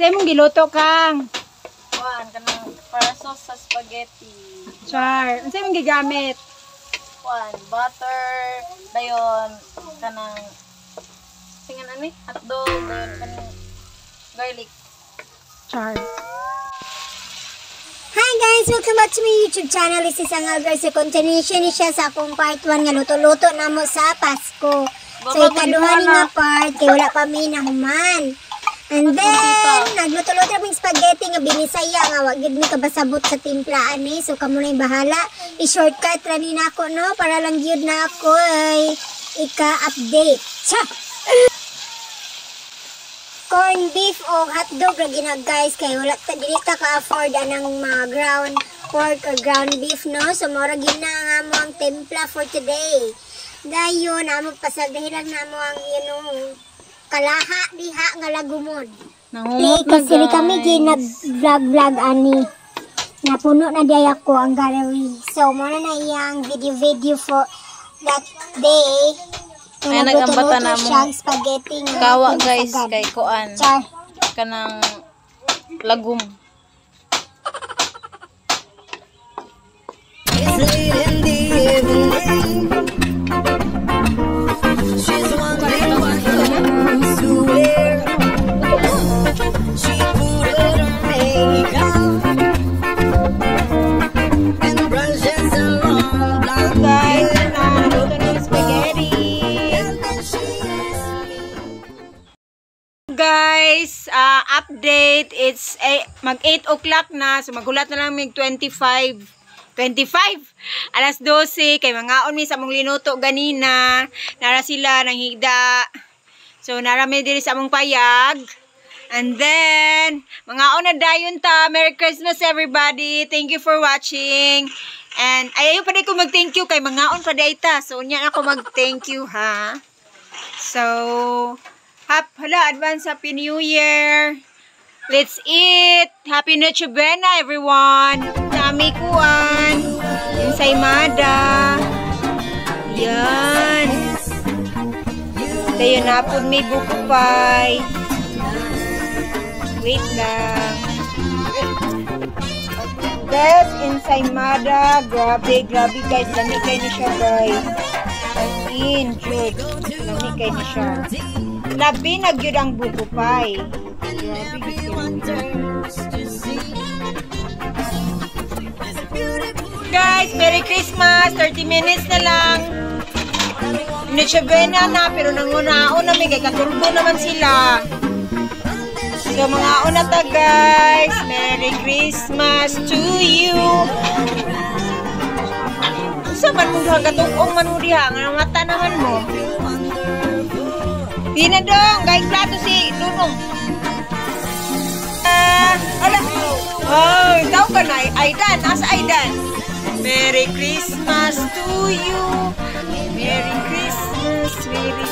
Sa imong giluto, Kang? Kuan kanang para sauce sa spaghetti. Char. Unsa imong gigamit? Kuan, butter, dayon kanang singan ani, hotdog, dayon kanang garlic. Char. Hi guys! Welcome back to my YouTube channel. This is Angal Girls. So, continuation ni siya sa akong part 1 nga luto-luto namo sa Pasko. So, ikaduha ni nga part kay wala pa mi nahuman. And then, nagluto-luto kaming spaghetti nga binisaya nga wa gyud mi kabasabot sa timpla ani. So, kamo na yung bahala. I-shortcut ra ni nako, no, para lang gyud na ako ay ika-update. Cha! Corn beef o hotdog ra gina, guys, kay wala ta, dili ta ka-afford anang mga ground pork or ground beef, no. So mao ra gina nga amo ang templa for today. Dayon amo pasagdahin lang namo ang kalaha diha nga lagumon. Nangumot na, Kasi guys. Kami gi nag vlog vlog ani, napuno na diay ako ang gallery. So mao na na iyang video video for that day. Ay, nag-ambata Nagluto-luto na mo. Siyang spaghetti nga Kawa, guys, pinasagad. Kay kuan Char. Kanang lagum. It's late in the evening. She's wondering what clothes to wear. She put on her makeup and brushes her long blonde Guys, hair. Na luto na yung spaghetti. And then she asked me. Guys, update, it's eh, mag 8 o'clock na, so maghulat na lang mig 25 25 alas 12 kay mangaon mi sa among linuto ganina. Nara sila nang higda, so nara mi diri sa among payag. And then mangaon na dayon ta. Merry Christmas, everybody. Thank you for watching. And ay, ayaw pa ko mag thank you kay mangaon pa day ta. So unya ako mag thank you, ha. So hala, advance Happy New Year. Let's eat! Happy Noche Buena, everyone! Nami kuan. Ensaymada. Yan. Tayo na po may buko pie. Wait lang. This ensaymada. Grabe, grabe, guys. Lami kay ni siya, guys. As in, jud. Lami kay ni siya. Labi na gyud ang buko pie. Grabe, Everyone turns to see this beautiful Guys, Merry Christmas! 30 minutes na lang. Noche Buena na, pero nangunaon na mi kay katulgo naman sila. So, mga una ta, guys. Merry Christmas to you. Unsa man mo duha katungong man mo diha nga mata naman mo. Di na dong, gay plato si Lunong. Ah, ala. Oh, ikaw ka na, Aidan. Asa Aidan? Merry Christmas to you. Merry Christmas, Merry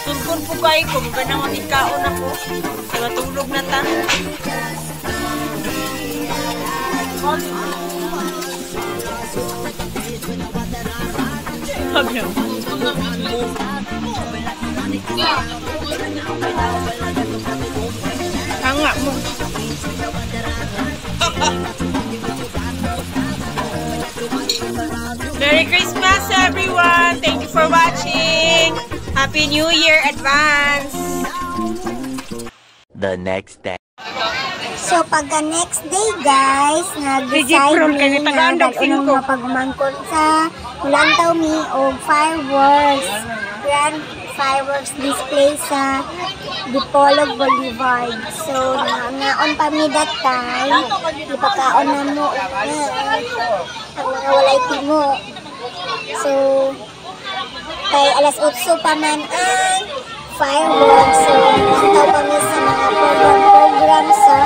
Tulgon po kayo ko, maganda makikaon ako. Sa matulog na ta. Tanga mo. Merry Christmas, everyone! Thank you for watching! Happy New Year advance! The next day. So, pagka next day, guys, nag-decide Sige, mi kay nga taga-andok dal-unong singko. Mapagumangkon sa mulantaw mi og fireworks, grand fireworks display sa Dipolog Boulevard. So, nangaon pa mi that time, ipakaon na mo ang mga walay timo. So, kay alas 8 pa man ang fireworks. So, lantaw pa mi sa mga program-program sa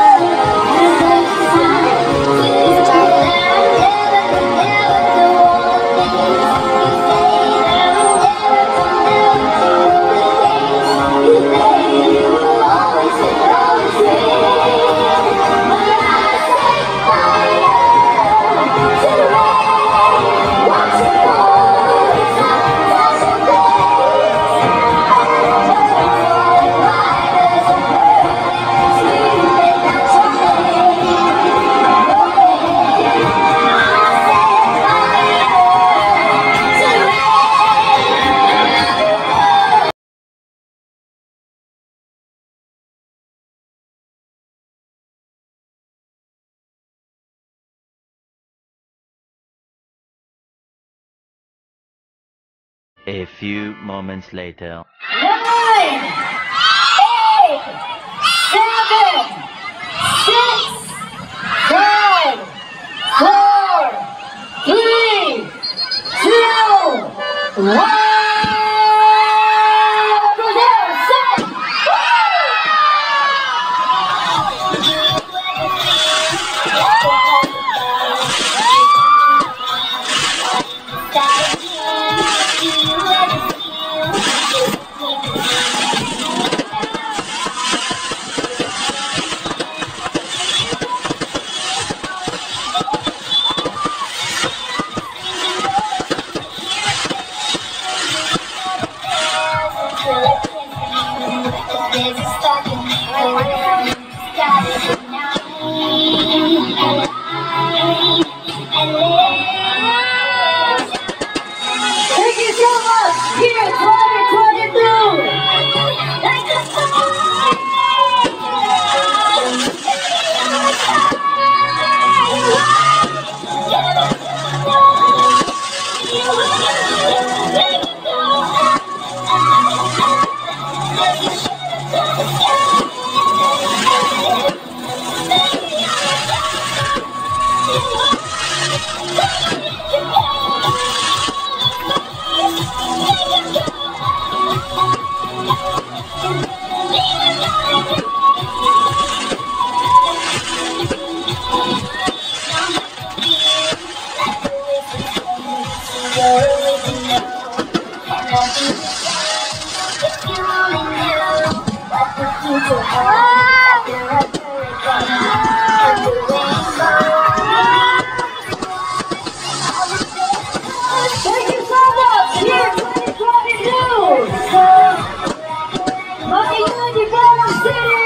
A few moments later. 9, 8, 7, 6, 5, 4, 3, 2, 1. Go there, set. Thank you so much, year 2022. Thank you so much, year 2022. Maayong Dipolog City!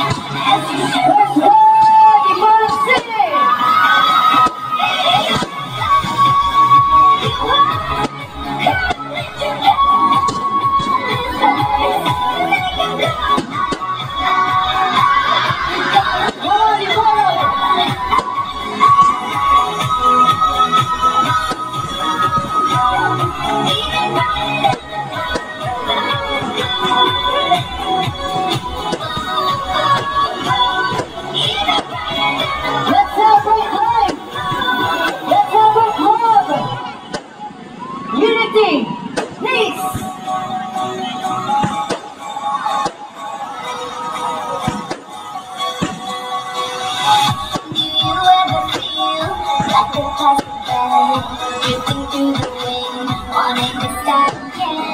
Let's go, Dipolog City! Go, Dipolog! Let's celebrate life! Let's celebrate love! Unity! Peace! Do you ever feel like a plastic bag drifting through the wind, wanting to start again?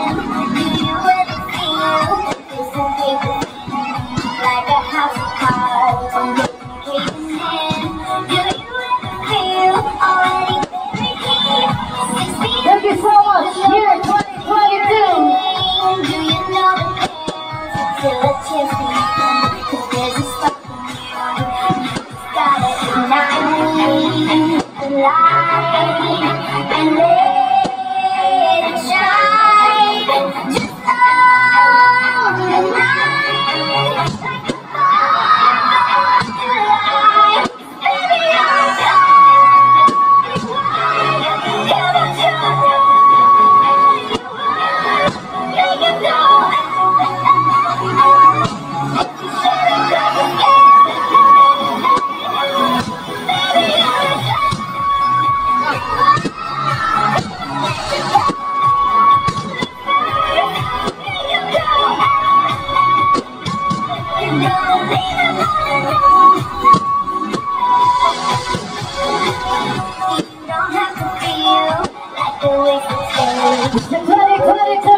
The 2022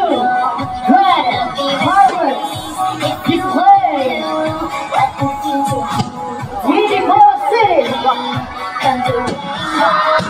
Grand Fireworks Display. Dipolog City. Thank you so much.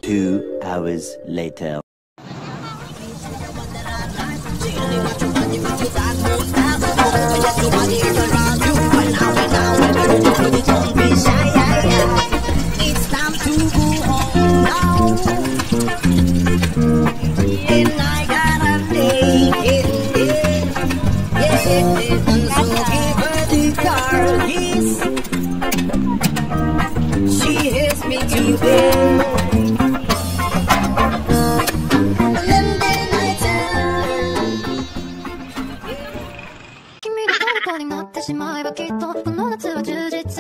2 hours later. It's time to go home now. And I gotta take it, yeah. And so give her the car keys. She hates me today. And then I tell her. 君の虜になってしまえば、きっとこの夏は充実。